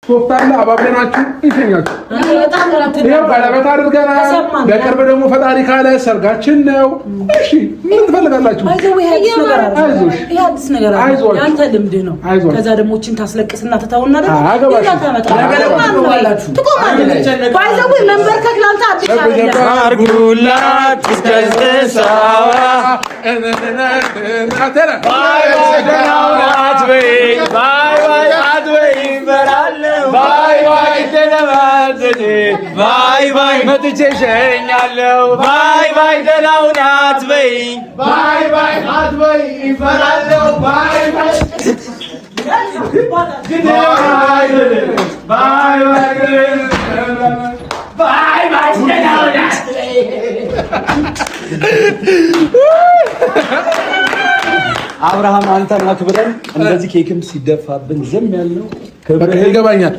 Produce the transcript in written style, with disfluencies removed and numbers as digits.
ሶፍት አለ፣ አባብለናችሁ ይተኛችሁ። ይኸው ቀለበት አድርገናል። በቅርብ ደግሞ ፈጣሪ ካለ ሰርጋችን ነው። እሺ ምን ትፈልጋላችሁ? አይዞሽ፣ ይሄ አዲስ ነገር አለ። አይዞሽ። ያንተ ልምድ ነው። አይዞሽ። ከዛ ደግሞ እችን ታስለቅስና ትተውና ደግሞ አያገባሽም። ሌላ ታመጣለህ። ትቆማለህ። By the way መንበርከክ ላንተ አዲስ አይደለም። አርጉላት እስከ ስሳዋ bye bye ደህና ሁን አትበይኝ፣ bye bye አትበይኝ እፈራለሁ፣ bye bye ደህና bye bye መጥቼ እሸኛለሁ፣ bye bye ደህና ሁን አትበይኝ፣ bye bye አትበይኝ እፈራለሁ፣ bye bye bye bye bye ደህና ሁን አትበይኝ። አብርሃም፣ አንተን አክብረን እንደዚህ ኬክም ሲደፋብን ዝም ያልነው በቃ ይገባኛል።